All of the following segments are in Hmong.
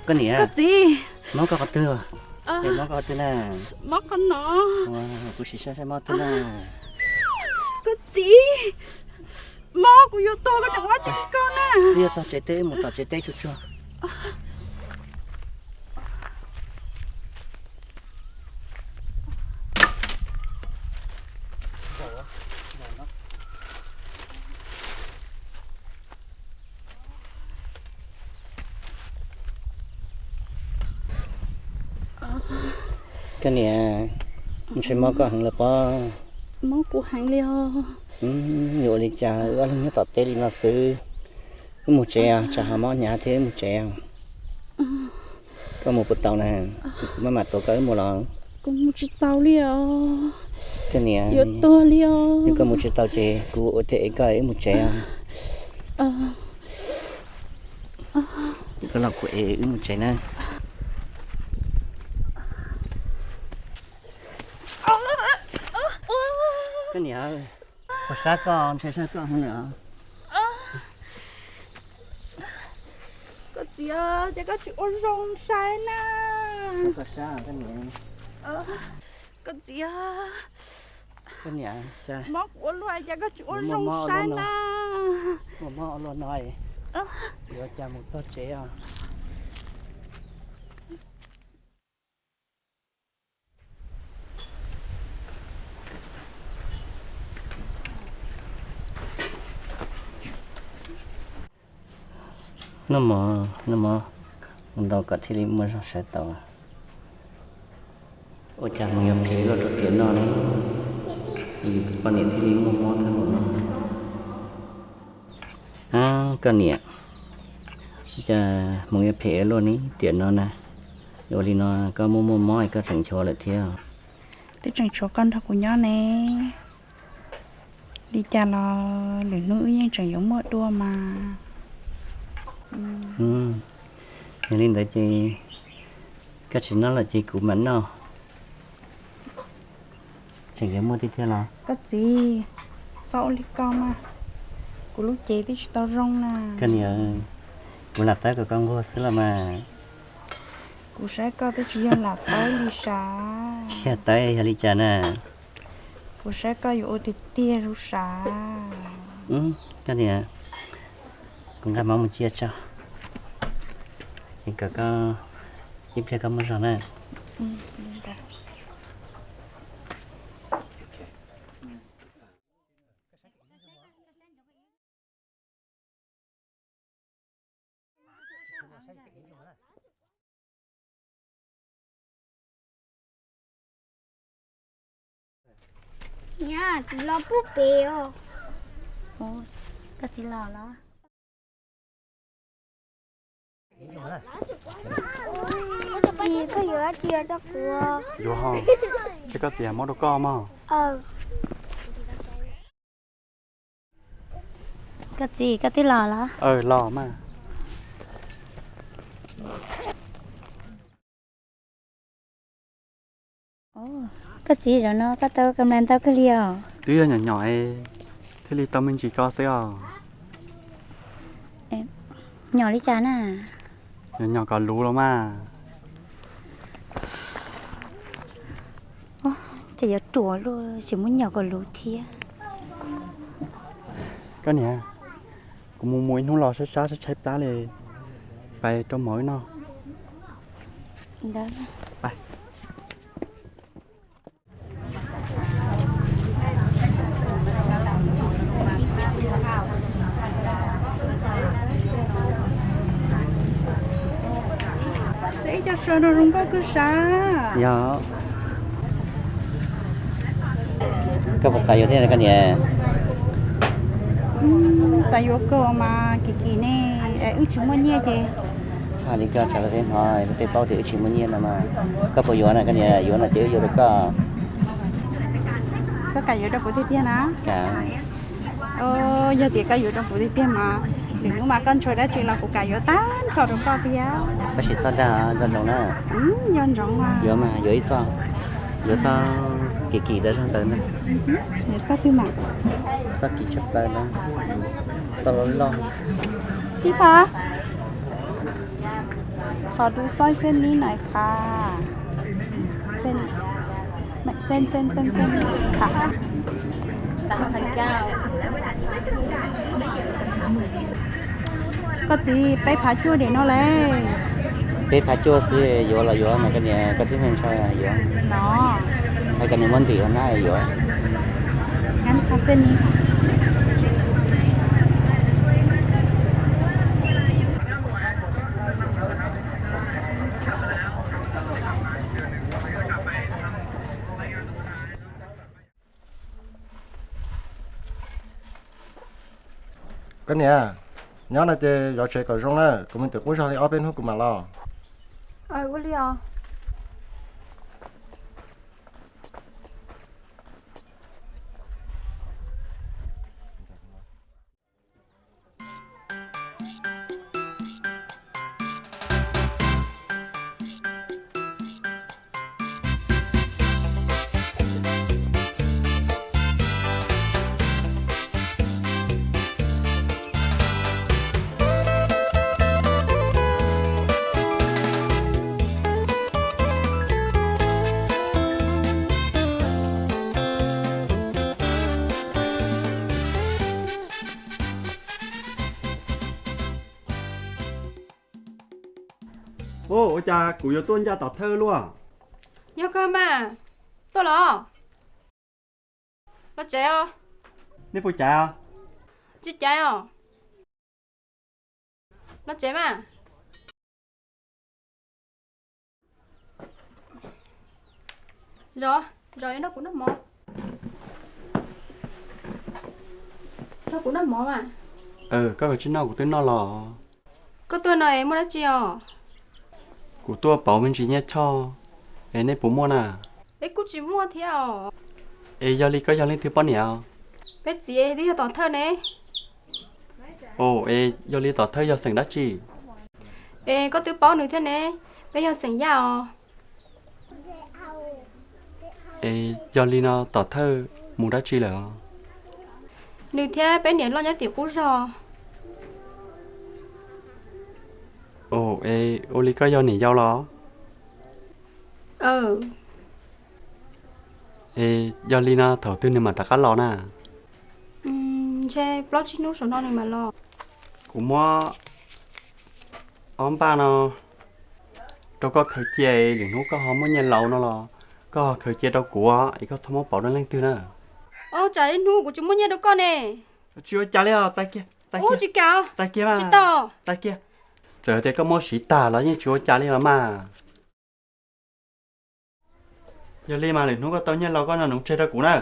Koj niam, koj txiv, mob koj qhov twg? Es mob koj qhov twg na? Mob qhov no. Kuv sim saib saib mob twg na. Koj txiv, mob kuv yuav tuag koj tseem ua tsis koj na. Twb yog txog tsev teb, mus tom tsev teb tsuag tsuag. Koj niam, ntshe mob koj heev lawm pob. Mob kuv heev li os. Yuav ua li cas, wb ob leeg nyob tom teb li no xwb. Wb mus tsev, tsam ho mob hnyav thiab, wb mus tsev. Koj mus puas tau na? Kuv maj mam tuav koj wb mus los? Kuv mus tsis tau li os. Koj niam, yuav tuag li os. Yog koj mus tsis tau ces kuv ua tiag es koj wb mus tsev os. Koj los kuv es wb mus tsev na. Koj niam, kuv sab koj, ntshe sab koj heev lawm. Koj txiv, ces koj tsis ua zoo saib na. Koj sab, koj niam. Koj txiv, koj niam, mob kuv ua luaj, ces koj tsis ua zoo saib na. Muaj mob ua luaj no, yuav cas mus txog tsev os. Noj mov, noj mov, mus ntaus kom thiaj li muaj zog sawv tau. Ua cas mus yuav phem luaj rau tiam no ne, poj niam thiaj li muaj mob tag npaum no. Ab, koj niam, cas mus yuav phem luaj ne tiam no na? Ua li no koj muaj muaj mob es koj tseem nchuav lawm thiab. Twb tseem tshuav koj nrog kuv nyob ne. Li cas los lwm hnub wb yeej tseem yuav muaj dua mas. Yog li ntawd ces koj tsis noj lawm ces kuv mam noj. Tseem yuav muaj tiag tiag los? Koj txiv, txhob ua li ko mas, kuv lub cev twb tsis tau zoo na. Koj niam, kuv lam tawb kom koj nquag xwb los mas. Kuv saib koj twb tsis yog lam tawb li sav. Tsis yog tawb yog li cas na? Kuv saib koj yuav ua tiag tiag zoo sav. Koj niam, kuv nqa mov mus cia tso, es kom koj ib pliag koj muaj zog na. Niam, txiv los pub pem os. Koj txiv los los? Txiv, koj yuav dab tsi rau kuv? Yuav ho, ces koj txiv muab rau koj mog. Koj txiv, koj twb los los? Los mas. Koj txiv, zaum no koj tau kam ntau kawg li os. Twb yog nyom nyom thiaj li tau me ntsis ko xwb os. Nyom li cas na? Nyom nyom kom luv los mas. Ces yuav ruam luaj tseem muab nyom kom luv thiab. Koj niam, kuv mus mus ib hnub los sab sab tshaib tshaib plab li, pais rau mov wb noj. Ib co sawv no zoo nkauj kawg sav. Yog. Koj puas xav yuav thiab koj niam? Xav yuav kawg mas, kim kim ne, es wb tsis muaj nyiaj ces. Txhob hais li ko, tsam lawv tej hnov lawv tej paub tias wb tsis muaj nyiaj no mas. Koj puas yuav na koj niam? Yuav no ces wb yuav rau koj. Koj kam yuav rau kuv tiag tiag na? Kam. Yog tias koj yuav rau kuv tiag tiag mas, lwm hnub mas koj ntshaw dab tsi los kuv kam yuav tag nrho rau koj tiag. Tab sis txhob dag, nco ntsoov na. Nco ntsoov mas. Yuav mas yuav ib txoj, yuav txoj kim kim ntawd zog ntawd na. Yuav txoj twg mas? Txoj kim tshaj plaws ntawd, txoj loj loj. Ib phav. ขอดูสร้อยเส้นนี้หน่อยค่ะ เส้น เส้น เส้น เส้น เส้นค่ะ Koj txiv, peb phav cuaj diam no lauj. Peb phav cuaj xwb, yuav los yuav mas koj niam, koj twb ntshai yuav no. Koj niam muab ntim ua nab yuav. Koj niam, nyob no ces zov tsev kom zoo na, kuv me tus qub zog li ob peb hnub kuv mam los. Ua li os. Ua cas kuv yuav tuaj ncaj tom thawj luaj? Yog kawg mas, tuaj los. Los tsev os. Nej puas caiv? Tsis caiv os. Los tsev mas. Zov, zov nrog kuv noj mov. Nrog kuv noj mov mas. Koj tsis noj kuv twb noj los. Koj tuaj no es muaj dab tsi os? Kuv tuaj pauv me ntsis nyiaj choj, es nej puas muaj na? Peb kuj tsis muaj thiab os. Es yog li koj yog leej twg poj niam? Peb txiv twb yog tom thawj ne. Ov, es yog li tom thawj yog xeem dab tsi? Es koj twb paub nws thiab ne, peb yog xeem Yaj os. Es yog li no tom thawj mus dab tsi lawm? Nws thiab peb niam loj nyob tim qub zog. Ov, es ua li koj yog niam yau los? Es yog li no thaum twg nws mam rov qab los na? Ntshe plaub tsib hnub saum no nws mam los. Kuv muab ob npaj no rau koj khaws cia, lwm hnub koj ho muaj nyiaj laus no los koj ho khaws cia rau kuv, es koj txhob muab pauv rau leej twg na. Ov, tsam ib hnub kuv tsis muaj nyiaj rau koj ne. Tsis ua cas li os, txais kiag, txais kiag, txais kiag mas, tsis tau, txais kiag. Txawm tias koj muab siv tag los yeej tsis ua cas li los mas. Yog li mas lwm hnub koj tau nyiaj los koj noj nuv tseg rau kuv na.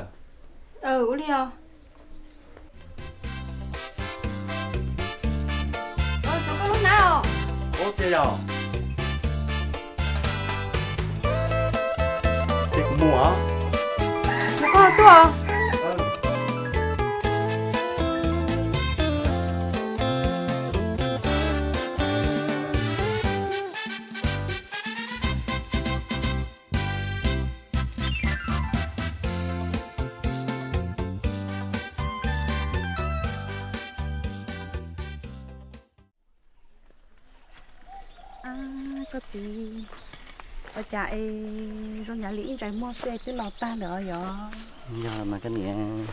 Ua li os. Ua tiag yog. Ces kuv mus os. Koj tuaj. Koj txiv, ua cas es zoo nyob li ib ntsais muag xwb twb los tag lawm os yog? Yog mas koj niam,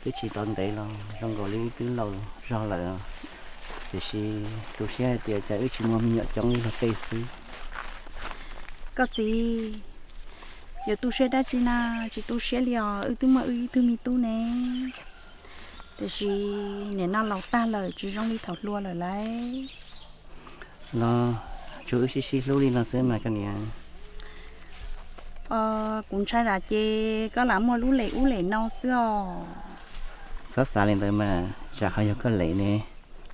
twb tsis tau ntev los zoo nkaus li twb laus zog lawm, tiam sis tu siab hais tias cas wb tsis muaj me nyuam coob ib zaug tej xwb. Koj txiv, yuav tu siab dab tsi na, tsis tu siab li os, wb twb muaj wb ib tug me tub ne. Tiam sis nim no laus tag lawm tsis zoo li thaum hluas lawm lauj. Los tsuas wb sib sib hlub li no xwb mas koj niam. Kuv ntshai lawm ces koj lam muaj lub lem ub lem no xwb os. Txhob xav li ntawd mas, tsam ho yog koj lem ne.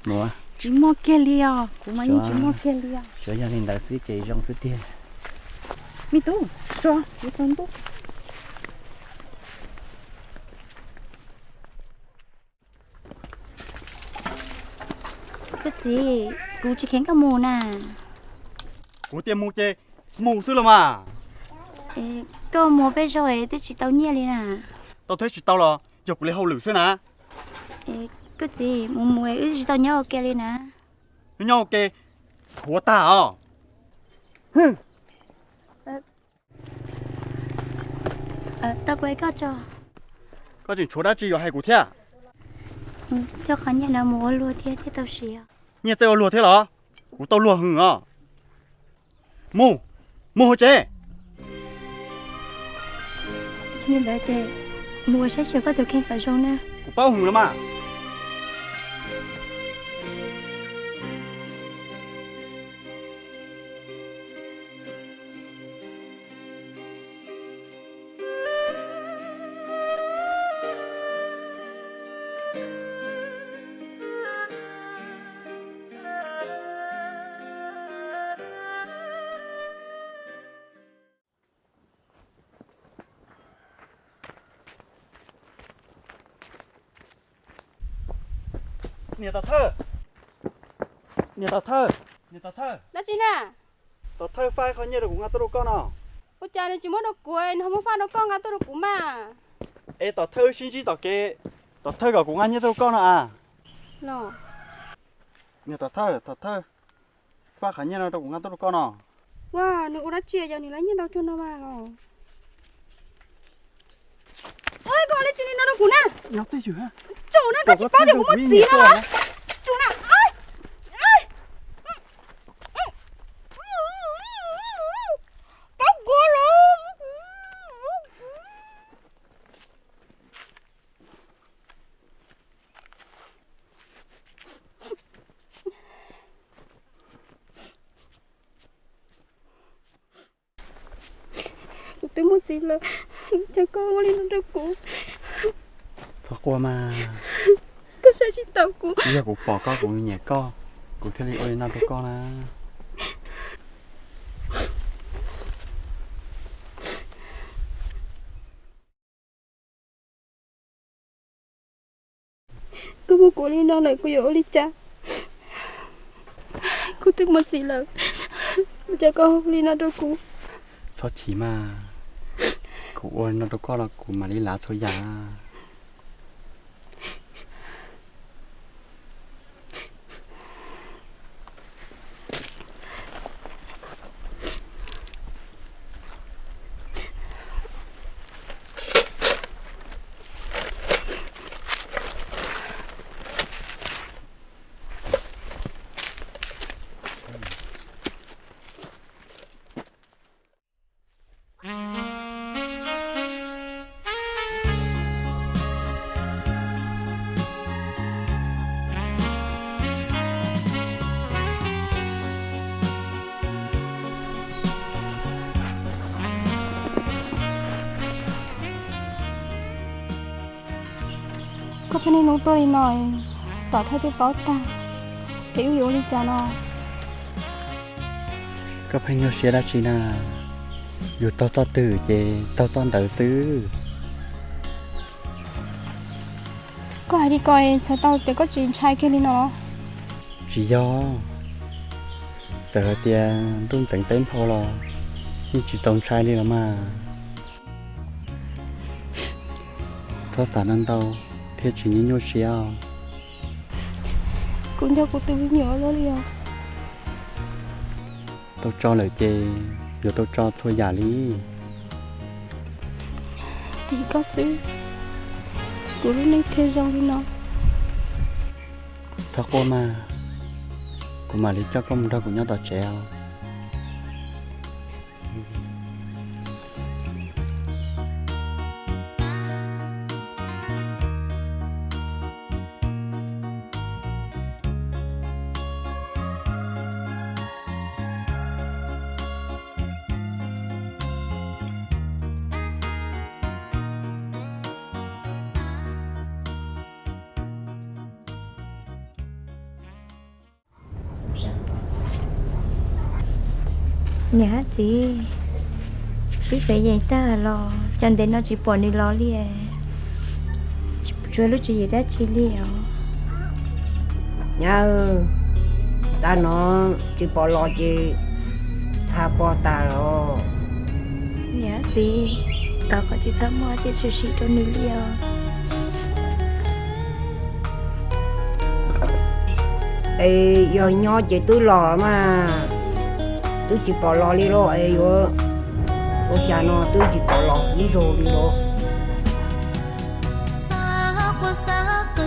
Mus, tsis muaj kiag li os, kuv mas yeej tsis muaj kiag li os. Tsuas yog li ntawd xwb ces zoo xwb tiag. Me tub, tso, kuv tau ntuj. Koj txiv, kuv tsis kheev koj mus na. Kuv tias mus ces mus xwb los mas. Koj mus peb zaug es twb tsis tau nyiaj li na. Tau thiab tsis tau los yog kuv li hauj lwm xwb na. Koj txiv, mus mus wb tsis tau nyob ua ke li na. Nyob ua ke, qhuav tag os. Tau kuv hais koj tso. Koj tseem tshuav dab tsi yuav hais kuv thiab? Coj qhov nyiaj no mus ua luag thiab thiaj tau siv. Nyiaj txawj ua luag thiab los? Kuv tau luag hwv os. Mus, mus hauv tsev. Li ntawd ces mus ua saib xyuas koj tus kheej kom zoo na. Kuv paub hwv los mas. Niam Tom Thawj, niam Tom Thawj, niam Tom Thawj. Dab tsi na? Tom Thawj faj qhov nyiaj rau kuv nqa tuaj rau koj no. Ua cas nws tsis muab rau kuv, nws ho muab faj rau koj nqa tuaj rau kuv mas? Es Tom Thawj wb sib ntsib tom kev, Tom Thawj kom kuv nqa nyiaj tuaj rau koj no as. Niam Tom Thawj, Tom Thawj faj qhov nyiaj no rau kuv nqa tuaj rau koj no. Ua, nws ua dab tsi yog nws lab nyiaj ntau cuag no mas los? Koj ua dab tsi li no rau kuv na? Tsum na, koj tsis paub tias kuv muaj txiv no los? Tsum na. Paub kuv los? Kuv twb muaj txiv lawm, cas koj ua li no rau kuv? Txhob quaj mas. Koj saib tsis taus kuv. Yog kuv pom koj kuv nyiam koj, kuv thiaj li ua li no rau koj na. Koj muab kuv li no lawm kuv yuav ua li cas? Kuv twb muaj txiv lawm, cas koj ua li no rau kuv? Txhob chim mas, kuv ua li no rau koj los kuv mam li lav txhua yam. Koj pheej niaj hnub tuaj li no, Tom Thawj twb paub tag, es wb yuav ua li cas no? Koj pheej nyuaj siab dab tsi na? Yus taug txoj twg ces taug txoj ntawd xwb. Koj hais li ko txhais tau tias koj tsis ntshai kiag li no? Tsis yog, txawm hais tias ntuj ntxeev teb nphau los yeej tsis txaus ntshai li los mas. Txhob xav ntau ntau thiaj tsis nyuaj nyuaj siab os. Kuv nco kuv tus me nyuam ua luaj li os. Tau tso lawm ces yuav tau tso txhua yam li. Tim koj xwb, kuv lub neej thiaj zoo li no. Txhob quaj mas, kuv mam li coj koj mus nrog kuv nyob tom tsev os. Niam txiv, twb pem yees tag los cas ntev no tsis pom nws los li, tsuas lub tswv yim dab tsi li os? Nyab, tag no tsis pom los ces txhaj pom tas los. Niam txiv, thov kom tsis txhob muaj tej tshwm sim rau nws li os. Es yog nyob ces twb los mas. Twb tsis pom los li los es yuav ua cas no twb tsis pom los ib zaug li los. Xav quaj xav qw,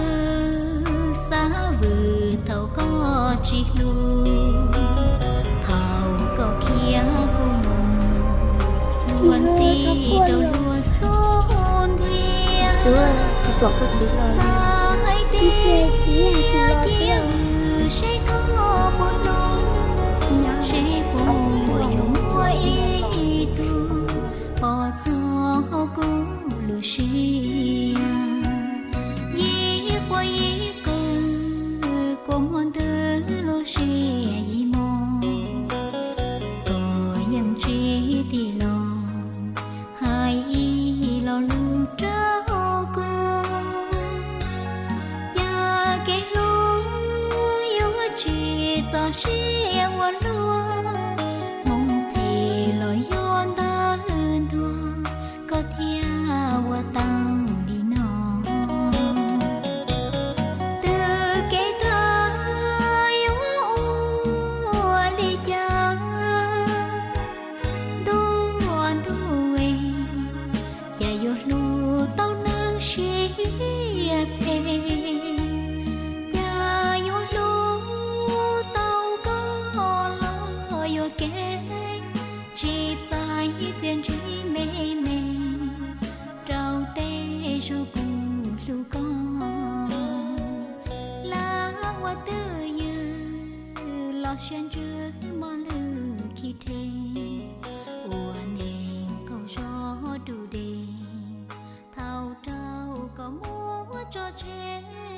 xav vwm thaum koj tsis hlub, thaum koj khiav kuv mus, luag ntxhi rau luag xub ntiag. Xav hais tias cia vwm seb koj puas hlub, seb puas yuav muaj ib tug pom txog kuv lub siab. Yim quaj yim qw, kua muag ntws lub siab yim mog, koj yeej tsis tig los hais ib lo lus rau kuv. Cas kev hlub yuav tsis txaus siab ua luaj, hmoov phem los yog ntawv ntuag, koj thiaj ua tau li no. Twb kev tag yuav ua li cas, ntuj ntuj, cas yuav hlub tau neeg siab phem, cas yuav hlub tau koj los yuav kev tsis txais txiaj ntsig me me rau tej zaug kuv hlub koj. Lawv ua twj ywm los siab ntsws mos lwj khi rhe, ua neeg qaug zog dub deg, thaum rau koj muab tso tseg.